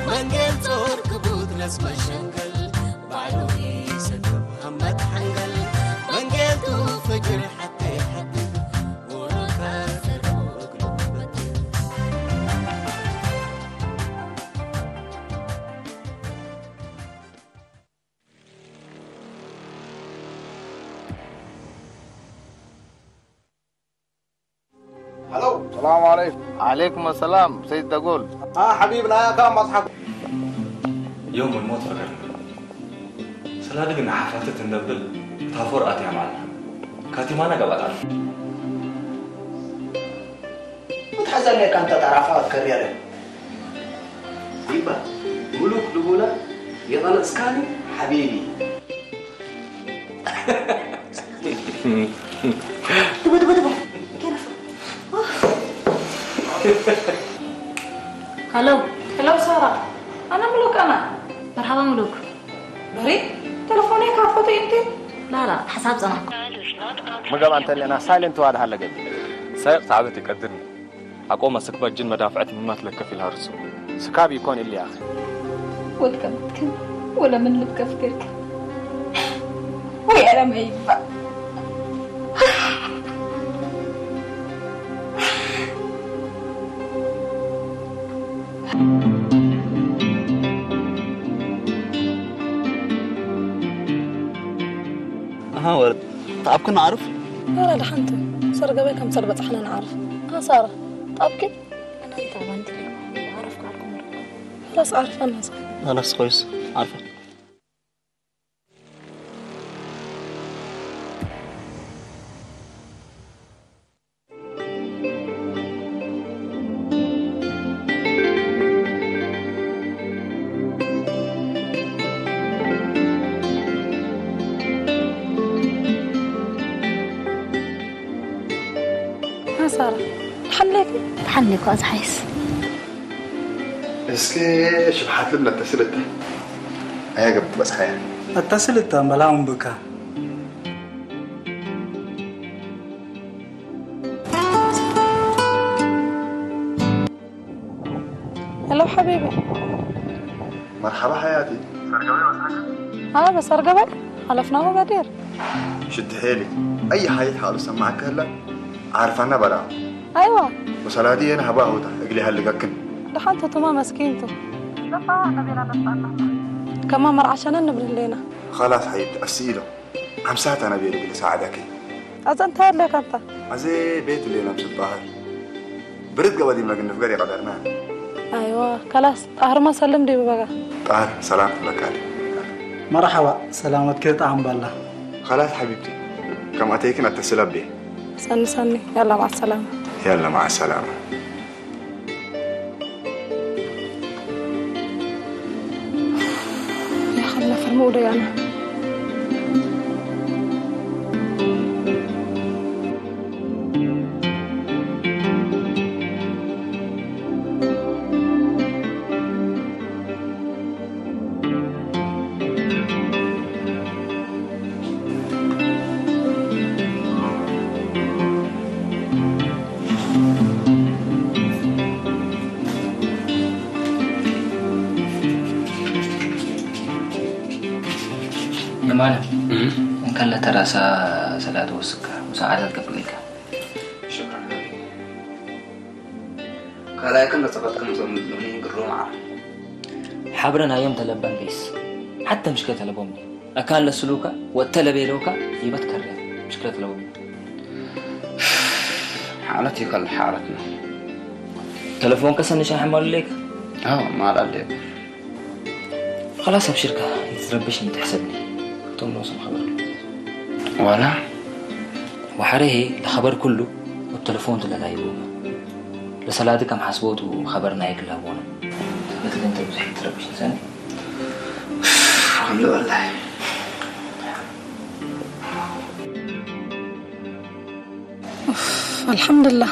መንጌል ጾር ክቡት ነስ መሸንገል ባዕሉ ይሰከም ሃመት ሓንገል መንጌል ቱ ፍጅር ሓተይ ሓትት ወሮታ ዘረወ ክልበትል ሰላም ዓለይኩም። ዓለይኩም ኣሰላም ሰይድ ደጎል። ሓቢብ ናያካ ማጽሓፍ ዮም ሞት ነገር ሰላዲ ግን ሓፋትት እንደብል እታ ፎር ኣትያ ማላ ካቲማና ገባጣ ክትሕዘኒ እካ እንተ ጠራፋ ክትከርየለ ይባ ሙሉክ ልቦና የቐነጽካኒ ሓቢቢ هلو هلو سارة أنا ملوك أنا مرحبا ملوك بري تلفوني كافوتي أنت لا لا حساب زمان مقام أنت لنا سايلنت وهذا هلا قبل سايق تعبت يقدرني أقوم أسكبت جن مدافعة مما تلكف الهرس سكاب يكون اللي يا أخي ወልቀምትክን ወለምን ልብከፍ ገርክ ወይ ኣረመ ይባእ ኣሃ ወርድ ተኣብክን ዓርፍ ኧረ ደሓንተ ሰርገበይ ከም ሰርበ ፃሕና ንዓርፍ ኣሳራ ጣብኪ ራስ ዓርፋ ናሳ ናናስ ኮይስ ዓርፋ ሳራ ሓምሌኪ ሓምሌ እኳ ዝሓይስ እስኪ ሽብሓት ልብ ነተስልተ ኣያገብ በጽሓያ ኣታስልታ መላውን ብካ ሄሎ ሓቢቢ መርሓባ ሓያቲ اه بس ارقبك حلفناه بدير ሽቲ ሄሊ ኣይ ሓይት ሓሉ ሰማዕከ ህላ ዓርፋና በላ ايوه ወሰላዲ የን ሃባ ሆታ እግሊ ሃልጋክን ደሓን ቶቶማ መስኪንቱ ከማ መርዓሸነ ንብል ህሌና خلاص ሓይት ኣስኢሎ ዓምሳታ ነቤሉ ግሊ ሳዓዳኪ ኣዘ እንታይ ኣለካ እንታ ኣዘ ቤት ሌና ምስ በሃል ብርት ገበዲ መግንፍ ገር ይቐደርና ኣይዋ ከላስ ጣህርማ ሰልም ዲቡ በጋ ጣር ሰላም ትብለካ መርሓባ ሰላመት ክጣዕም ባላ خلاص ሓቢብቲ ከም ኣተይክን ኣተስለቤ ሰኒ ሰኒ ያላ ማዓ ሰላማ ያላ ማዓ ሰላማ يا خلنا فرموا لي أنا ንማለ እንከለ ተራሳ ሰላት ወስካ ሙሳዓዳት ገብርኤልካ ካልኣይ ከም ተጸፈትኩም ዞም ምድሉኒ ግሩ መዓር ሓብረን ኣየም ተለበን ቤስ ሓተ ምሽከ ተለቦም ኣካን ለስሉካ ወተለቤለውካ ይበት ከረ ምሽከ ተለቦም ሓለት ይከል ሓለትና ተለፎን ከሰንሻ ሕመሉ ሌክ ኣዎ ማል ኣለ خلاص أبشرك يتربش من تحسبني ثم نوصل خبر ولا وحريه لخبر كله والتلفون تلا لا يبوما لسلاتك كم حسبوت وخبرنا يكلا بونا قلت لي انت بزح يتربش انسان الحمد لله الحمد لله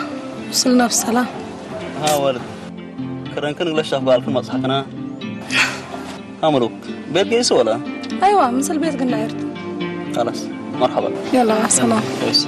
وصلنا بالسلام ها ورد ክረንክን ግለሽ ኣፍባልክን መጽሓፍና ኣምሩክ ቤት ገይሱ ወላ أيوة مثل بيت قلنا يرد خلاص مرحبا يلا مع السلامة كويس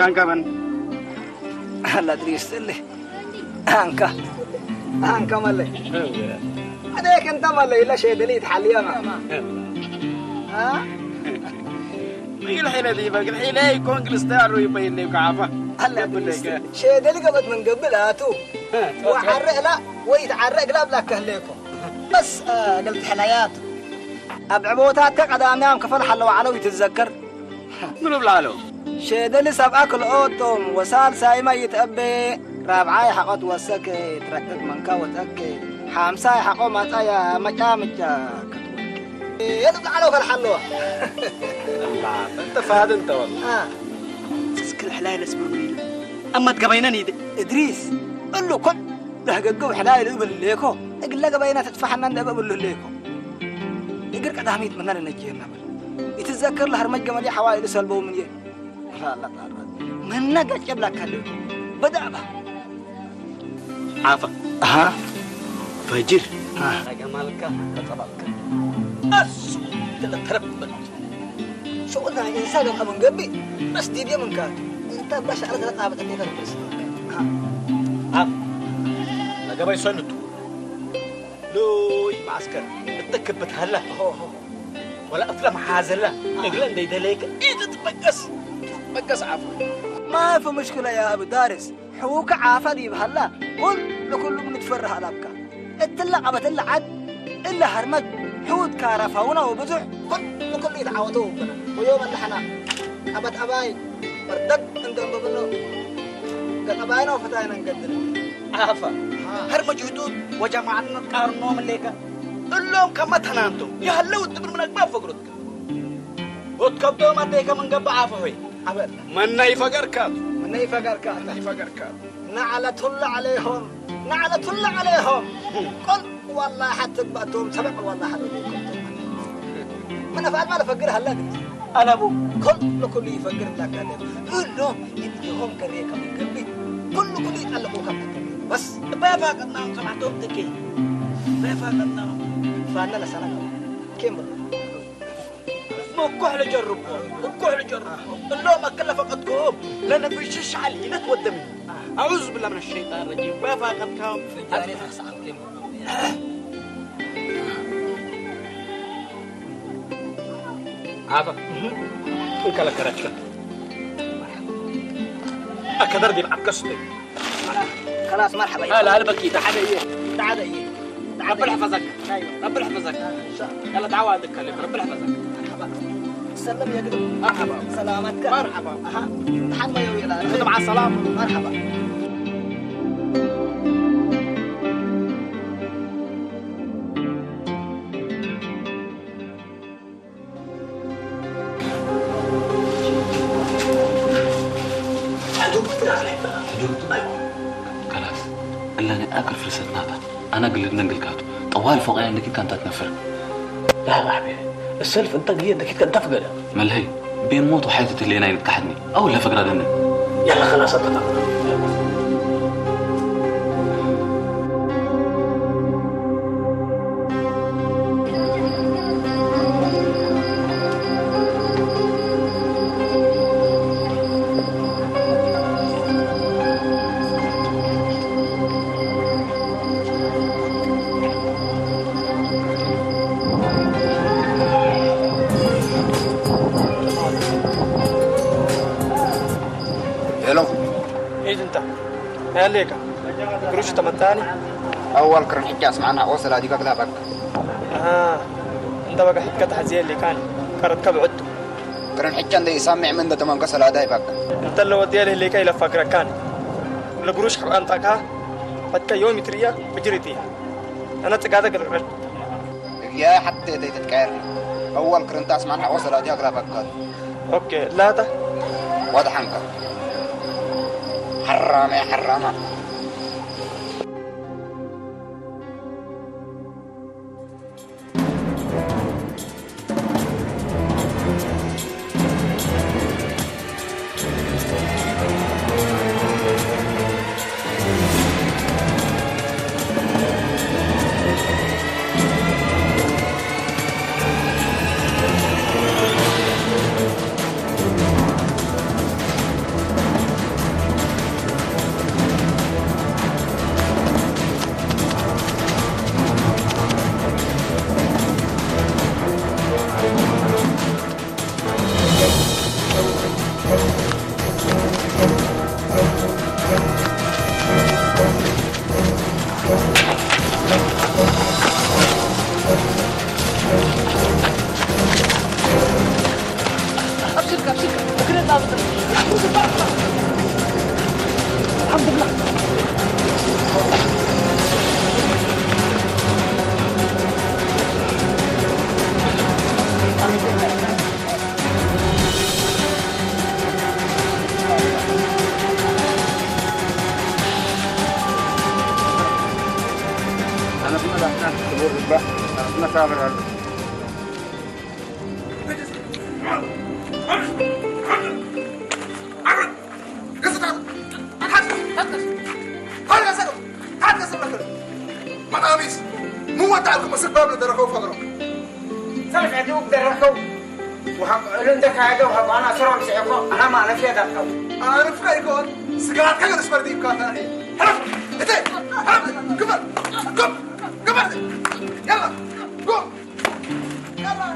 ኣንካ መን? ኣላ ድሪስ ስሊ። ኣንካ። ኣንካ መለይ። ኣደክ እንተ መለይ ኢላ ሸደሊ ይትሓልያ ማ። አ? ኢል ሒለ ዲበ፣ ግን ሒለ ይኮን ክልስተ ኣሩ ይበይን ዲብ ከዓፋ። ኣላ ድሪስ ስሊ። ሸደሊ ገበት ምን ገብል ኣቱ። ወዓረእላ ወይ ተዓረእግላ ብላካ ህለይኮ። በስ፣ አ፣ ገልቲ ሕላያቱ። ኣብ ዕቦታትካ ቀዳምያም ክፈል ሓለዋ ዓለው ይትዘከር። ምን ብላሎ? ሸደሊ ሰብኣ ክልኦቶም ወሳል ሳይማ ይትአበ፣ ራብዓይ ሓቆት ወሰከ፣ ትረክብ መንካ ወጠከ፣ ሓምሳይ ሓቆ ማጻያ መጫ ምጫ ክትወልከ። የሉ ብላሎ ከልሓለዋ። እላ፣ እንተ ፋድ እንተ ወላ። አ። ስክል ሕላይ ለስብር ምን ይነ? ኣማት ገባይነን ይደ። እድሪስ፣ እሉ ኮን ለህገገው ሕላይ ልብል ሌኮ። እግለ ገባይና ተጥፋሕና እንደበ ብሉ ሌኮ። እግር ቀዳሚት ምና ለነጀየና በል። ይትዘከር ለህርመጅ ገመል ሓዋ ኢሉ ሰልበው ምን የ። ላ፣ ላ፣ ላ፣ ላ። ምና ጋጨ ብላካ ሌኮ። በዳእባ። ዓፋ። ኣሃ። ፈጅር። ኣሃ። ገማልካ ተጠባልካ። ኣሱ ተለተረበል። ሸቁና ኢንሳ ገምኣ መንገቢ በስ ዲድየ መንካቱ። እንተ ባሽ ኣለ ተለቃ በተከይፈ ርብስ። ዓፍ። ለገባይ ሰንቱ። ሉይ ማስከር እተክብት ሃላ። ሆ፣ ሆ። ወላ እፍለ መሓዘላ። እግለ እንደይደለይከ ኢትትበቀስ። ትበቀስ ዓፍ። ما في مشكلة يا أبو دارس. ሕውካ ዓፋ ዲብሃላ ኩሉ ኩሉ ምንትፈርህ ኣላብካ። እትለ ቀበትለ ዓድ እለ ሀርመት ሕውት ካራፋውና ወብዙሕ ኩሉ ኩሉ ይትዓወተው ብና ወዮም ኣለሓና ቀበት ኣባይ በርደግ እንደንበብሎ ገጠባይና ወፈታይና እንገድል። ዓፋ ሀርመ ጅህዱት ወጀማዕነት ቃርኖም ሌከ እሎም ከመ ተናንቶም የህለው ትብል ምነግባ ፈግሮትከ ወትከብዶም ኣደይከ ምንገባ ዓፋ ሆይ ኣበል መና ይፈገርካቱ መና ይፈገርካቱ ይፈገርካቱ نعلة الله عليهم نعلة الله عليهم قل والله حتى بأتهم سبق والله حلو ليكم من أفعل ما لفقر هلا أنا أبو كل كل يفقر لك هلا كلهم يديهم كريه كم قلبي كل كل يتعلقوا كم بس بابا قدنا سمعتهم تكي بابا قدنا فانا لسنا كم ምኩሕ ልጀርቦ ምኩሕ ልጀርቦ እሎም ኣክለ ፈቀድኩም ለነፍሽ ሻል ሂለት ወደም ኣዑዝ ብላ ምን ሸይጣን ረጂም በፋቀድካም ዓፈ እንከለከረችከ ኣከደር ዲብ ዓከስተ خلاص مرحبا لا لا بكي تعال تعال ربي يحفظك ربي يحفظك يلا تعال عندك خليك ربي يحفظك مرحبا سلم يا قلب مرحبا سلامتك مرحبا اها تحمى يا ويلا مع السلامه مرحبا ሕዱግ ትዳር ኣይኮነን። ሕዱግ ኣይኮነን። ከላስ እለ ናይ ኣክር ፍልሰት ናታ ኣነ ግልድ ነንግልካቱ ጠዋል ፎቃያ እንደኪት ካንታ ትነፍር። لا ما حبيبي السلف انت قيه እንደኪት ካንታ ፍገዳ። መልሀይ ቤን ሞት ወሓይት ትህሌና ይንትካሕድኒ ኣው ለፈግራደነ። يلا خلاص اتفقنا. ሄሎ። ኢድ እንታ። ያሌካ። ግሩሽ ተመታኒ። ኣዋል ክርን ሕጂ ኣስማዕና ኦሰላ ዲጋ ግላ ባክ። ኣሃ። እንተ በቃ ሕትከ ተሓዝየ ሌካኒ። ቀረትከ ብዕቱ። ክርን ሕጂ እንደ ይሳምዕ ምን እንደ ተመንከ ሰላዳይ ባክ። እንተ ለወድየ ልህሌካ ኢለፋግረካኒ። ለግሩሽ ሕቆ ኣምጣካ። ፈትከ ዮም ይትርያ ብጅሪቲ። ኣነ ጽጋተ ገለግለል። እግያ ሓቴ ደይ ተትቀየር። ኣዋል ክርን ታስማን ሓቆ ሰላዲ ኣግራ ባክ። ኦኬ ላታ ወድሓንካ ሓራመ ሓራማ ንሕና ክቡር እባ መሳብር ኣሎ። መጣሚስ ምወዳእኩም ስባብ ንደረኸው ፈቅሮ ሰልፍ ዕድው ደረኸው وحق لندك هذا وحق أنا سرهم سيكون أنا ما أنا في هذا القوم. أنا في كيكون سقاط كذا سبردي بكاتا. حرف. إتي. حرف. كبر. كب. كبر. يلا. قوم. يلا.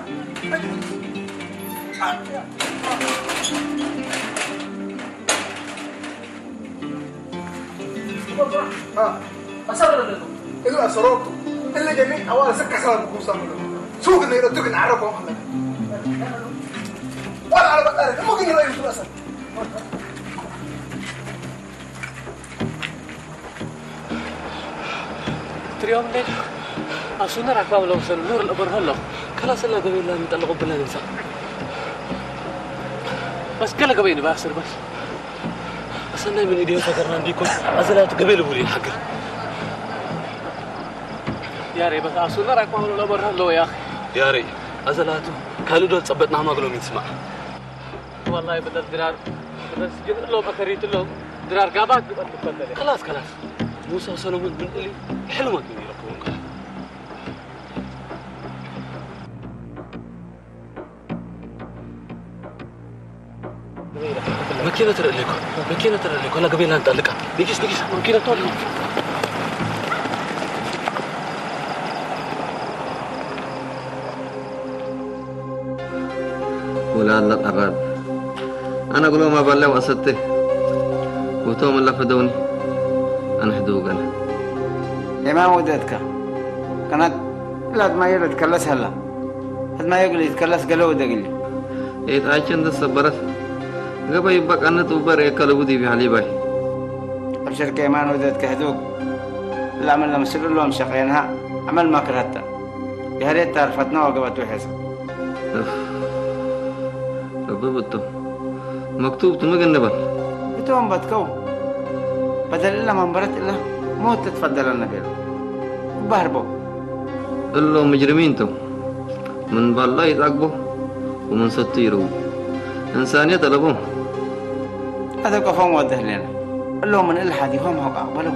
ها. أسرر لكم. إلا أسرركم. إلا جميع أوائل سكة سبب بكم سامر. سوق اللي يردوك نعرفهم. ولا على بطارك. ممكن يرأي في الأسد. ትሪኦም እንዴ? ኣሱነር ኣክባብ ለውሰን ኑር ለበርሆ ኣሎ። ከላሰላ ገበይላ ንጠለቁ ብለን እንሳ። በስ ገለ ገበይ ንባስር በስ። ኣሰናይ ምን ኢድዮ ፈገርና እንዲኮን ኣዘላቱ ገበይ ልቡል ይሓግር። ያሬ በስ ኣሱነር ኣክባብ ለበርሆ ኣሎ ያ። ያሬ ኣዘላቱ ካልዶ ጸበጥና ማግሎም ይስማዕ። والله بدل درار بس جن لهم أكريت لهم درار قابات قبل تفضل. خلاص خلاص. موسى وسلمون من اللي حلمك من يركبون كلام. مكينة ترى لكم مكينة ترى لكم لا قبيل أنت لك بيجيس بيجيس مكينة تولي. ولا الله قرب. أنا أقول ما بلا وأسدته. وتوم الله فدوني. أنا حدوق أنا. إمام ودتك. كانت لا ما يرد كلس هلا. هاد ما يقول يتكلس قالوا دقلي. إيه تاجن ده صبرت. قبل يبقى أنا توبر يكلو دي بحالي باي. أبشر كيمان ودتك هدوك. لا من لمسر لهم شقينها. عمل ما كرهت. يا ريت تعرفتنا وقبت وحسن. ረቢ ብቶ መክቱብ ትምግንበል እቶም በትከው በደል እላ መንበረት እላ ሞት ትትፈደለና ገይሩ ባህርቦ እሎ ሙጅሪሚን ቶም ምን ባላ ይጣግቦ ومن ሰቱ ይረው እንሳንየት ኣለቦም ኣተቀፎም ወደህሌና እሎ ምን እል ሓዲፎም ሆቅ ኣቅበለው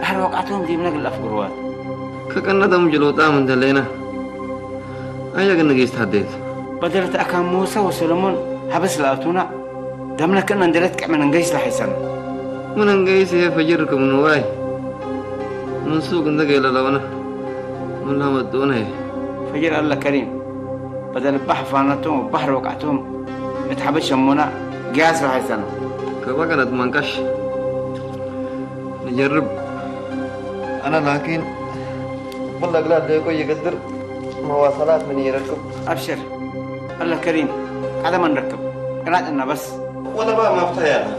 ድሕሪ ወቃዕቶም ዲብነ ግል ኣፍግርዋት ከቀነቶም ጅሎጣም እንተለይና ኣያ ግን ንግስት ሓደት በደለት ኣካን ሙሳ ወሰሎሞን ሃበስ ለኣቱና ደምነክን እንደለት ቅዕመን እንገይስ ለሓይሰና ምን እንገይስ ይሄ ፈጅር ክምንዋይ ምን ሱቅ እንደ ገይለ ለውነ ምን ለመጡነ ፈጅር ኣለ ከሪም በደል ባሕ ፋናቶም ወባሕር ወቃዕቶም እት ሓበሽ ሸሞና ግያስ ለሓይሰና ከባ ገነት መንቀሽ ንጀርብ ኣነ ላኪን ብላ ግላ ደቆ ይገድር መዋሰላት ምን ይረክብ أبشر الله كريم على ما نركب قناعتنا بس ولا بقى ما بتهيأنا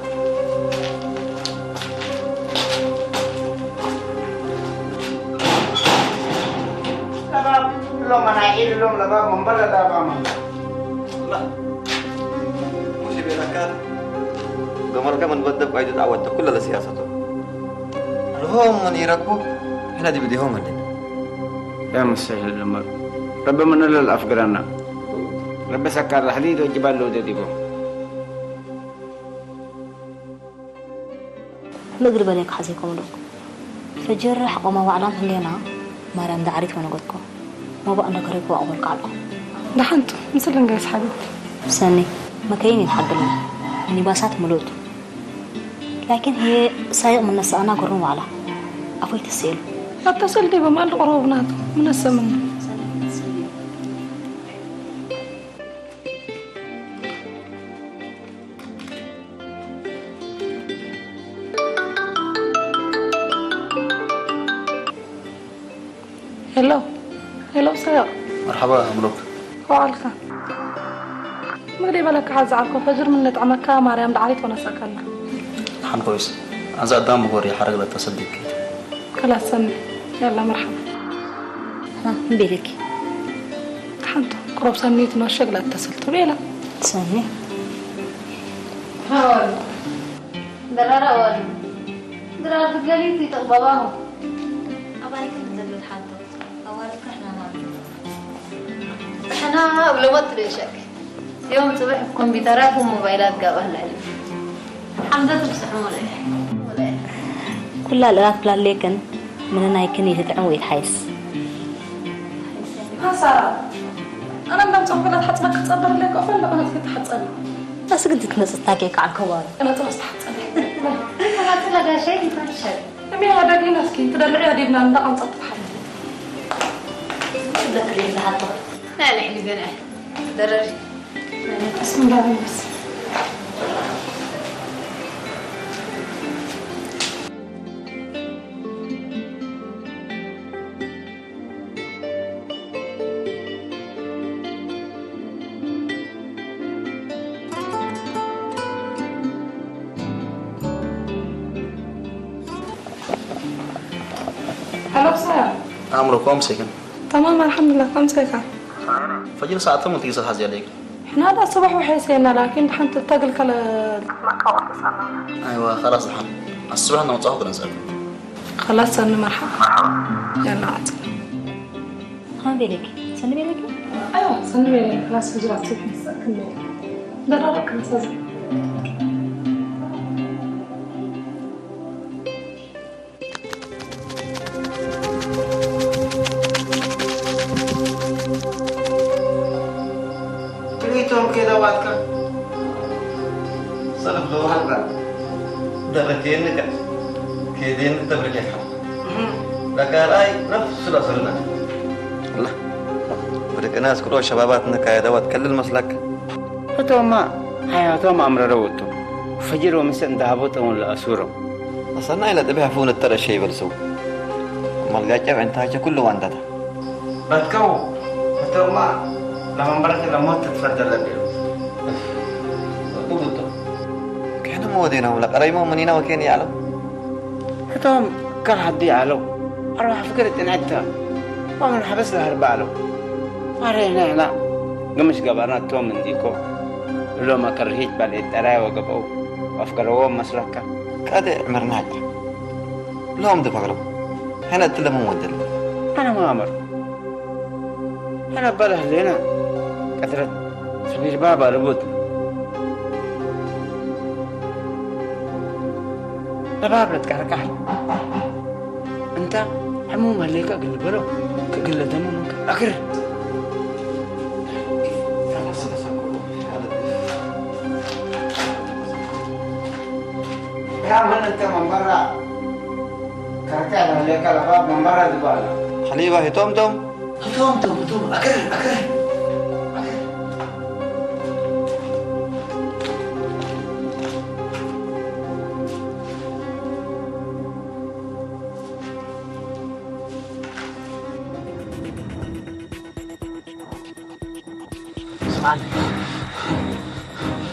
لباب لو مناعير لهم لباب من برا لباب من لا مش بينكات قمر كمان بدك قاعد يتعود كل السياسة لهم من يركبوا احنا دي بديهم عندنا يا مسهل الأمر رب من الله الأفقرنا رب سكر الحديد والجبال لو ديبو ንእግሪ በለ ክሓዘ ይኮምዶ ፈጀረ ሓቆማ ዋዕላም ህሌና ማርያም ዳዕሪት መነገትኮ ሞባእ እንደከረይኮ ኣቕበል ቃልኮ ደሓንቱ ምስልን ጋይስ ሓቢብቲ ሰኒ መከይን ይትሓግልና ሚኒባሳት ምሉእቱ ላኪን ህየ ሳይቕ ምነሳእና ግሩም ዋዕላ ኣፎይ ተስኤሉ ኣታ ሰልዲ በማል ቆረቡ ናቱ ምነሰምና ሄሎ ሄሎ ሰዮ መርሓባ ምሉክ ከዋልካ ምግዲ በለካ ሓዚ ዓርኮ ፈጅር ምን ንጥዕመካ ማርያም ዳዕሪት ወነሳካላ ሓን ኮይስ ኣዛ ኣዳም ብጎሪ ሓረግ ለተሰዲቂ ከላሰኒ ያላ መርሓባ እምቤለኪ ሓንቱ ቅሮብ ሰኒት ነሸግ ለተሰልቱ ቤላ ሰኒ ሃዋሉ درارة أولي درارة بقليتي تقبضاهم أبالي كم زلت حالته ኣዋልድ ንሕና ናብ ንሕና ኣብ ለሞት ትርእሸክ። ዮም ጽብሕ ኮምፒውተራት ወሞባይላት ጋብ ኣላዕሊ። ሓምዘት ብስሕሙ ኩላ ልእላት ብላለየክን ምንናይክን ይትጥዕም ወይ ትሓይስ። ها سارة، أنا بدم تقول لها تحط لك تصبر لك أفضل لك أنا تحط لك. ኣስግድት መጽታከ ከዓል ከባቢ። أنا تحط لك. أنا تحط لك شيء يفرشك. أمي هذا دينا سكين تدلعي هذه بنا عندها عن تطفح. شو بدك تريد لحظة؟ لا لا عندي بنا. درج. بسم الله بس. هلا بسلام. أمركم سكن. تمام الحمد لله، كم سكن؟ فجر ساعة ثمانية تيجي ساعة زيادة. إحنا هذا الصبح وحيسينا، لكن حنت تقل كلا. أيوة، خلاص الحين. الصبح أنا متصور كنا نسأل. خلاص، سلم مرحبا. يلا، عاد. ها بيلك، سلمي لك. أيوة، سلمي لك. خلاص، فجر الصبح نسأل كله. لا، لا، لا، كنت أزعل. ትርኢቶም ከይዳዋትካ ሰለፍ ለውሃልካ ደረቴን ንቀት ከይዴን ተብርኬካ ለካልኣይ ነፍሱ ዳሰርና ላ ብደቀና ስክሮ ሸባባት ነካየዳዋት ከልል መስላክ እቶማ ሓያቶም ኣምረረው እቶ ፈጅሮ ምስ እንዳሃቦ ጠውን ለኣሱሮም ኣሰናይ ለጥቢሕ ፉን እተረሸ ይበልሰው መልጋጨብ ዕንታቸ ኩሉ ዋንታታ በትከው እቶማ ለመንበረት ለሞት ትትፈደለ ቢሉ እቡ ብቶ ከሕነ መወዴናው ለቀረይሞ ምኒና ወኬን ያለው እቶም ከሃዲ ኣለው ኣርባሕ ፍቅር ጥንዕተ ዋምን ሓበስ ለህርባ ኣለው ማሬ ንሕና ግምሽ ገባና እቶም እንዲኮ እሎም ኣቅርሂት ባልኤት ጠራይ ወገበው ኣፍገረዎም መስለካ ቀደ ዕምርና ሀገር ሎም ድፈግረው ሕነ እትለምን ወደል ኣነ ማመር ሕነ በለ ህሌና ቀትረት ሰሚር ባባ ልቡት ነባብረት ቃርቃሕ እንታ ሕሙም ሃለይካ ግልበሎ ክግለተሙ ምንካ ኣክር ያ ምን እንተ መንበራ ከርካ ሃለይካ ለባብ መንበራ ዝበሃል ሓሊባ ሂቶም ቶም ቶም ቶም ቶም ኣክር ኣክር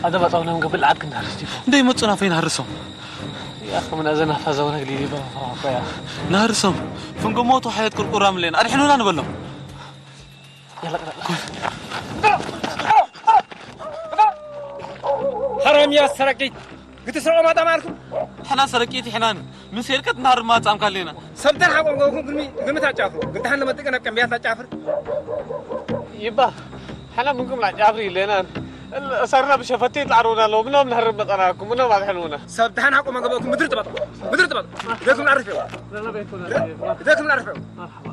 ኣደ ባጻውና ምገብእ ለዓድ ክንዳርስ ዲቦ። እንደይ መጹና ፈይን ሃርሶም። يا أخي من أذن فزونا قليلي بفرحة يا أخي. نهرسهم. فنقوموت وحياة كركورة من لين. أرحلونا نبلهم. يلا يلا. حرام يا سرقي. قلت سرقوا ما دام عليكم. حنا سرقيتي حنان. من سيركة نهر ما تعم كلينا. سبتر حقوق قوم قوم قلمي قلمي تاجافر. قلت حنا ما تقنا كم بيات تاجافر. يبا. حنا منكم لا جافري لنا. صرنا بشفتي تعرونا لو منهم نهر مطناكم منهم ما تحلونا. سبتحن حقوق ما قبلكم مدرت بطل. مدرت بطل. ليكم نعرف يوم. لا لا بيكون ليكم نعرف يوم. مرحبا.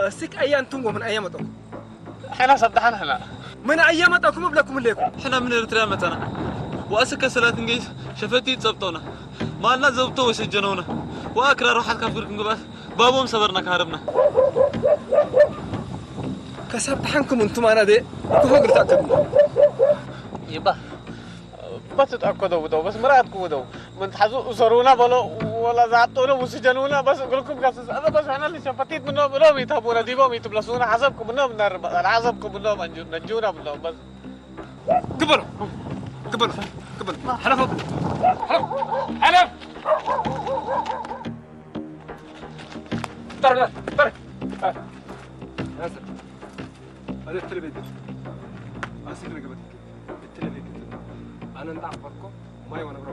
እስክ ኣያን ትንጎ ምን ኣያ መጠኩም? ሕና ሰብ ደሓን ሕና። ምን ኣያ መጠኩም እብለኩም እለኩም። ሕና ምን ኤርትራ መጠና። ወኣስከ ሰላት እንጌስ ሸፈቲ ይጸብጦና። ማልና ዘብቶ ወሰጀነውና። ወኣክራሮ ሓት ካብ ግርክም ግባት ባቦም ሰበርና ካርብና። ከሰብ ደሓንኩም እንቱም ኣና ደ ክፎ ግርታኩም። ይባ በስ ተኣኮደው ደው በስ ምርኣትኩ ደው ምን ትሓዙ እሰሩና በሎ ወላ ዝሓብጠውነ ውስጀኑና በስ እግርኩም ከስስ ኣነ በስ ሕና ልሸፈቲት ምኖ ብሎም ይተቡነ ዲቦም ይትብለሱና ሓሰብኩ ምኖ ምናር በጣል ሓሰብኩ ምኖ ነጁና ምኖ በስ ግበሩ ግበሩ ግበሩ ሓለፎ ሓለፍ ጠር ጠር ኣነ ትልቤት ኣስክ ነገበት ትልቤት ኣነ እንጣ ፈርኮ ማይ ወነብሮ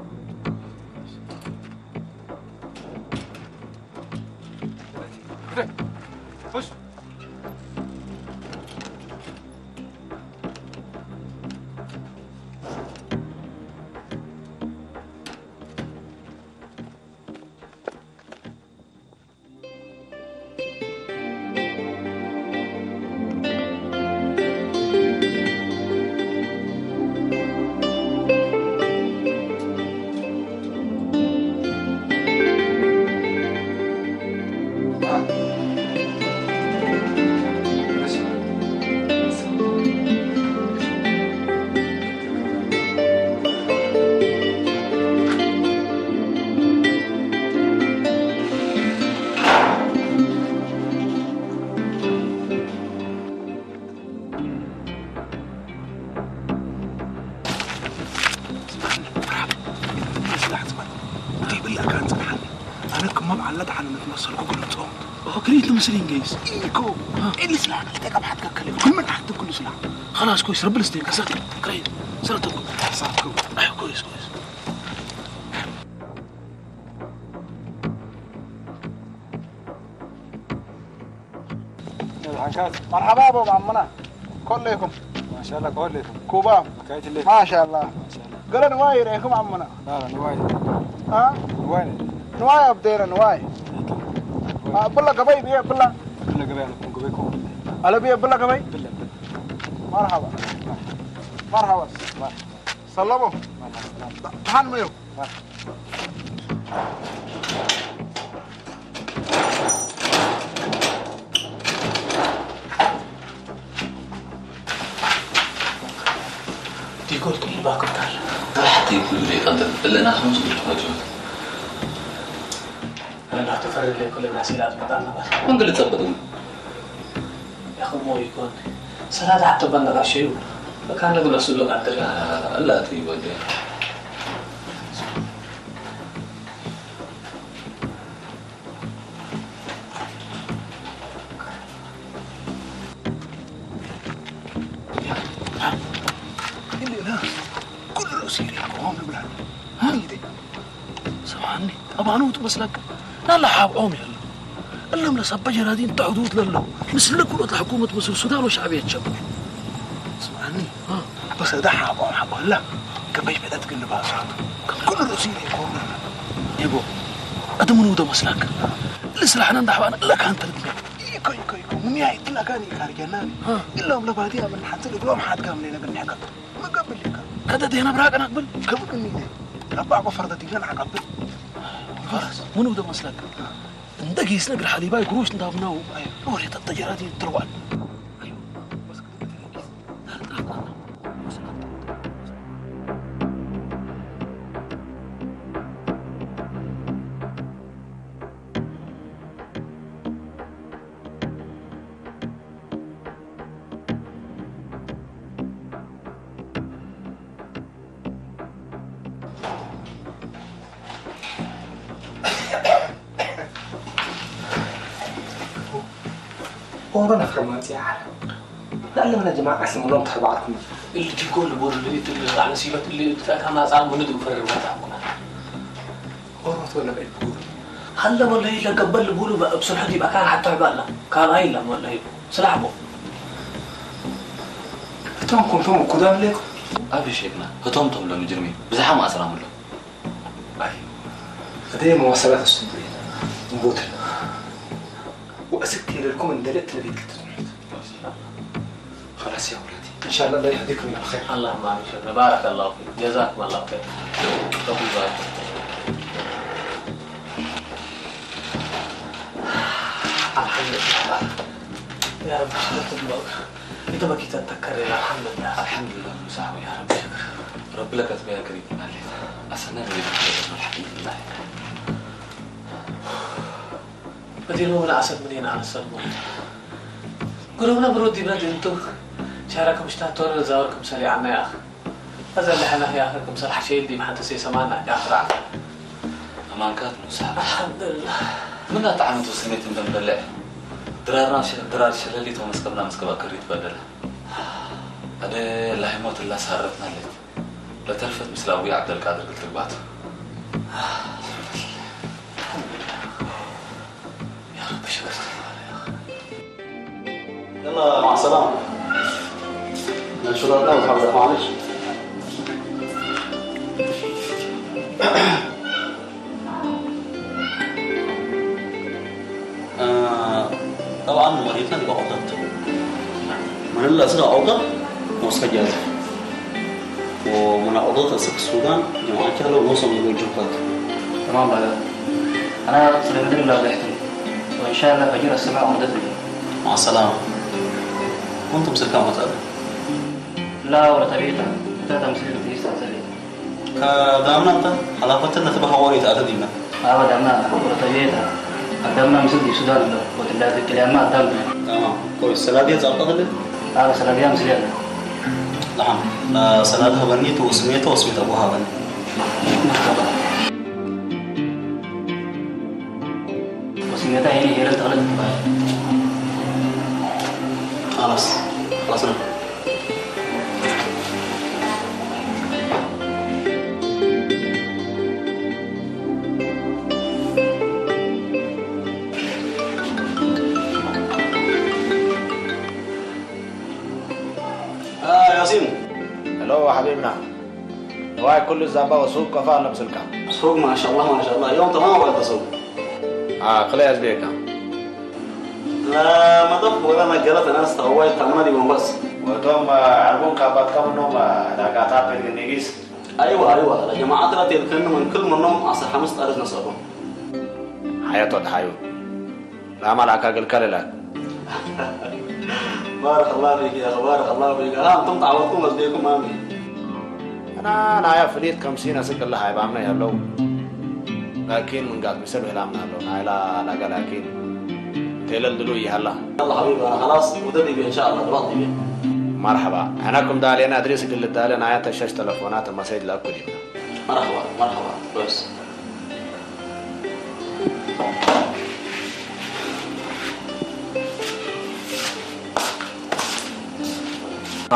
كله تصوم. هو كريت مسلين جيس. إيكو. إيه اللي سلاح؟ كل من تحت كل سلاح. خلاص، كويس، ربي يستر. كسرت. كريت. سرت. سرت. أيوة، كويس، كويس. مرحبا بو عمنا. كلكم. ما شاء الله كلكم. كوبا. حكاية الليل. ما شاء الله. ما شاء الله. قال نواي ريكم عمنا. لا، لا، نواي. ها؟ نواي. نواي أبدينا نواي. آه، بلا قبي بيه، بلا. بلا قبي، أنا كون قبيكم. على بيه، بلا قبي. بلا، بلا. مرحبا. مرحبا. سلموا. مرحبا. تعال ميو. ዲኮር ጥይባ ክብታል። ጥራሕ ትይኩ ዘይቀንጥል እለና ከም ዝብል ትፈትዩ። እናተፈረደ ይኮለና ሲላ ዝመጣ ነበር። መንገድ ጸበጥ። ያኸሞ ይኮን ሰላዳ ተበነቃሸዩ። ካን ለግለሱ ሎ ቀንጥል። እላ ትይወደ። ኩሉ ርእሲ ይርእኮም ንብላ። ሃይደ። ሰምዓኒ፣ ጠባኑ ትመስለካ። ናላ ሓብኦም የለ። እለም ለሰበ ጀራዲን ተዕዱት ለሎ። ምስለ ኩሎት ለሕኩመት ምስል ሱዳን ወሻዕብየት ሸብር። ስምዓኒ፣ እ። በሰዳ ሓብኦም ሓቦላ። ከመይ በለት ግን ባስራት። ኩሉ ርእሲ ይርእኮም ንብላ። ይቦ፣ እድምኑ ዶ መስለካ። ለስራሕና እንዳሕባና ለካ እንተ ልትመ። ይኮ፣ ይኮ፣ ይኮ። ሙኒያ ይትላካኒ ካርጀናኒ። እ። እሎም ለባዲ ኣመን ሓንቲ ልግሎም ሓድጋም ለይነግር ንሕቀት። መቀብል ኢልካ። ከደዴና ብራቅና ቅብል። ከብቅኒ ኢለ። ረባዕ ቆፈር ደዲብና ንዓቀብል። ፈረስ፣ ምኑ ዶ መስለካ? እንደ ጊስ ነግር ሓሊባይ ግሩሽ እንዳብናው። ኣይ፣ ወሬ ተተጀራቲ ትርዋል። ኣይ፣ በስ ክልተ ጊስ። ኦሮና ፍርማንጽያ ዓለም። ለዓለምና ጀማዓ ስምሎም ተርባዕኩም። اللي تقول بقول اللي تقول على سيبة اللي تتأكى ما صار من دون فرر ما تعمل. ኦሮት ወላ በይት ብጉሩ። ሃለ ወላሂ ለገበል ብጉሩ ብስርሑ ዲብ ኣካል ሓቶ ይባላ። ካብ ኣይላ ወላሂ ስላሕቦ። እቶም ኩንቶም እኩዳም ሌኩ። ኣብ ሸክና እቶም ቶም ሎም ጅርሚ ብዝሓ ማእስራም ኣሎ። ኣይ፣ እደ መዋሰላት ኣስተምሪ። እምቦት። ወእስክ የለልኩም እንደለ ትለቤት ክትትምት። خلاص يا ولدي، إن شاء الله الله يهديكم إلى الخير. اللهم آمين شيخنا، بارك الله فيك، جزاكم الله خير. ربي يبارك. الحمد لله. يا رب شكرت الموت. أنت ما كنت تتذكر يا الحمد لله. الحمد لله مصاحبي، يا رب شكر. رب لك تبارك لي. أسنى لي الحمد لله. بدي المؤمن أسد منين أنا السلمون. قلوبنا برود يبرد انتو. شارك مشتاق تورنا زاوركم سريعا يا أخي. هذا اللي حنا يا أخي كم سرح شيء دي محتى سي سمانا يا أخي رعنا. أمان كات موسى. الحمد لله. من لا تعمل وسميت من بلع. درارنا ش-، درار شلالي تو مسكبنا مسكبا كريت بدلا. هذا لا يموت إلا سهرتنا لك. ለተርፈት ምስለ ኣቡይ ዓብደልቃድር ክልተ ግባቱ። يا رب شكرا. يلا مع السلامة. نشرتنا وتحضر معلش. آه، طبعًا مدينتنا تبقى عقدات. من اللي أصدق عقدة موسى جازف. ومن عقدات أصدق السودان جماعة كهلو موسى من الجنفات. تمام بعد. أنا سلمت لله بحتي. وإن شاء الله فجر السماء ومدد لي. مع السلامة. كنتم سلكان مثلا. لا ولا تبيتا. أنت تمثيل تيسا سليم. ከዳምና እንተ ሓላፈትን ነቲ ብሃወሪ ተኣተዲና። ኣበ ዳምና ወረተቤታ ኣዳምና ምስል ዲብ ሱዳን ኣሎ ወትላተ ክልያማ ኣዳምና። تمام. كويس. سلادية زعقت لي؟ ኣበ ሰላዲያ ምስል ያለ። نعم. سلادة هبني تو سميته وسميت أبوها هبني. مرحبا. እታ ሄኒ ሄለን ተኽለ ትበሃል። خلاص خلاص ነው። ያሲን። ሄሎ ሓቢብና። ንዋይ ኩሉ ዛባ ወሱቅ ከፋ ኣሎ ምስልካ። ሱቅ ማሻአላህ ማሻአላህ። يوم تمام ولا تسوق؟ ክለ ያዝቤካ። መጠፍ ወላ ነገረት ናስ ታዋይ ታምና ዲቦን በስ። ወቶም ዓርቦን ካባትካ ምኖም ዳጋታ ፔልግኒጊስ። ኣይዋ ኣይዋ ለጀማዓት ራት የልከን ምን ክል ምኖም ዓሰርተ ሓሙሽተ ጣርስ ነሰቦ። ሓያቶ ተሓዩ ላማ ላካ ገልከለላት። بارك الله فيك يا أخي، بارك الله فيك. ها، أنتم تعوضكم وزديكم، آمين. أنا، أنا يا فليت خمسين أسك الله هاي بامنا يا لو. لكن من قال بسبب هلامنا لو، هاي لا، لا قال لكن. تيلل دلو يهلا. يلا حبيبي، أنا خلاص، وددي بي إن شاء الله، دلوقتي بي. مرحبا. أنا كم دالي، أنا أدريس قل دالي، أنا يا تشاش تلفونات، ما سيد لا كل يوم. مرحبا، مرحبا، كويس.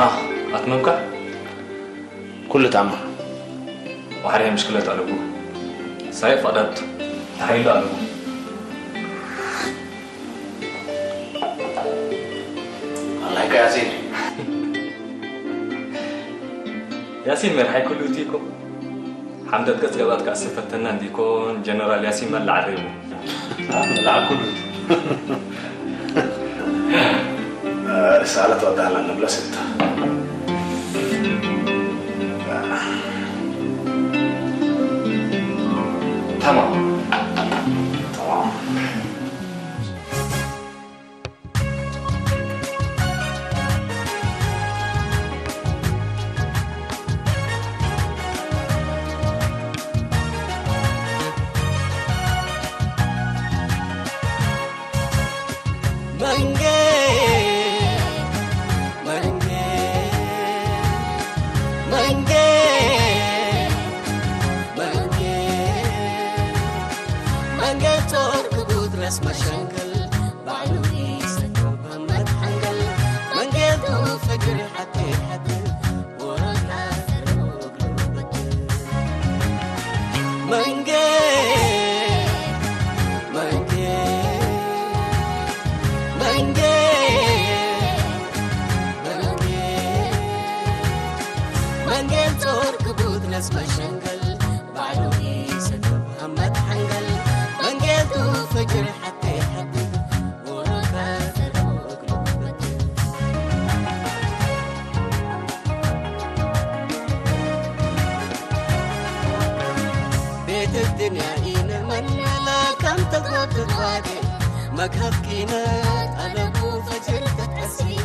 آه، أتممك؟ ኩሉ ታማ። ባሕሪ ምሽክለት ኣለዎ። ሳይ ፈቐደት ተሓይሉ ኣለዎ። ኣላይካ ያሲን። ያሲን መርሓይ ኩሉ እቲ እኮ። ሓምደት ገጽ ገባት ከኣ ስፈተና እንዲኮን ጀነራል ያሲን መላዕ ሬቡ። መላዕ ኩሉ። ርሳለ ትወዳላ ንብለ ስተ። ተማም። ተማም። መንጌ መንጌ መንጌ መንጌ መንጌ ጾር ክቡት ረስ መሸንክል ባዕሉ ይሰዶ በመት ሓንገል መንጌ ፈጅር ሓቴ ሓቴ መንጌ መንጌ መንጌ መንጌ መንጌ ጾር ክቡት ለስመ ሸንገል ባዕሉ ይሰዶ ሃመት ሓንገል መንጌ ፈጅር ሓቴ ሓቴ ቤት الدنيا إن من لا كم تقوت الوادي مكهف كينات على بو فجر تتأسي